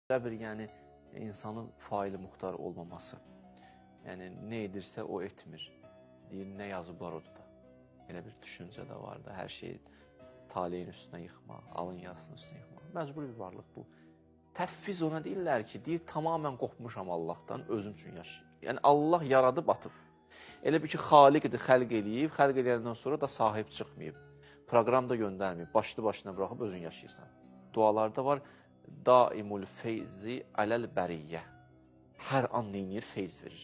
Cəbr yəni insanın faili muxtar olmaması. Yəni nə edirsə o etmir. Deyir nə yazıblar odur da. Elə bir düşüncə də var da, hər şeyi taleyin üstünə yıxmaq, alın yazısının üstünə yıxmaq. Məcburi bir varlıq bu. Təfviz ona deyirlər ki, deyir tamamilə qopmuşam Allahdan, özüm üçün yaşayıram. Yəni Allah yaradıb atıb. Elə bir ki, xaliqdir, xəlq eləyib, xəlq eləyəndən sonra da sahib çıxmayıb. Proqram da göndərməyib, başlı başına buraxıb özün yaşayırsan. Dualarda var daimul feyzi aləl bəriyyə. Hər an neynir? Feyz verir.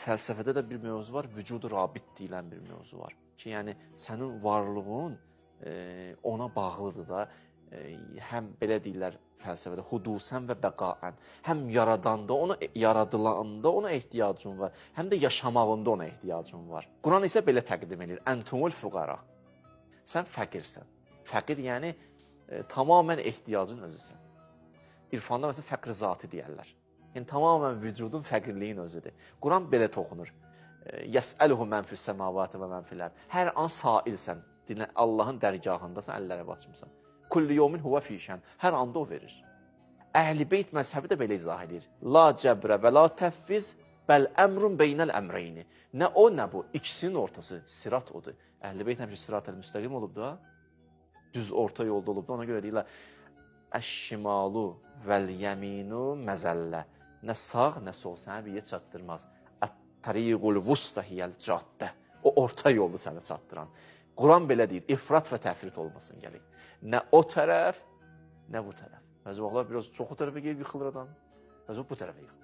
Fəlsəfədə də bir mövzu var, vücudu rabit deyilən bir mövzu var. Ki, yəni sənin varlığın ona bağlıdır da. Həm belə deyirlər fəlsəfədə, hudusən və bəqaən. Həm yaradanda ona, yaradılanda ona ehtiyacın var, həm də yaşamağında ona ehtiyacın var. Quran isə belə təqdim edir. Entumul fuqara. Sən fəqirsən. Fəqir yəni tamamilə ehtiyacın özüsən. İrfanda məsələn fəqr zati deyərlər. Yəni tamamilə vücudun fəqirliyin özüdür. Quran belə toxunur. Yəsəluhu mən fis-semavati və mən fil-ərd. Hər an sailsən. Allahın dərgahındasan, əllərə batmışsan. Kullu yawmin huve fi şən. Hər anda o verir. Əhl-i Beyt məzhəbi də belə izah edir. La cəbrə və la təfviz, bəl əmrun beynəl əmreyni. Nə o, nə bu. İkisinin ortası sirat odur. Əhl-i Beyt həmişə sirat-əl müstəqim olub da. Düz orta yolda olub da. Ona görə deyirlər, əş-şimalu vəl-yəminu məzəllə. Nə sağ, nə sol səni bir yerə çatdırmaz. Ət-tariqul vusta hiyəl caddə. O orta yolda səni çatdıran. Quran belə deyir, ifrat və təfrit olmasın gələk. Nə o tərəf, nə bu tərəf. Bəzi vaxtlar biraz çox o tərəfə gəlib yıxılır adam, bəzi bu tərəfə yıxılır.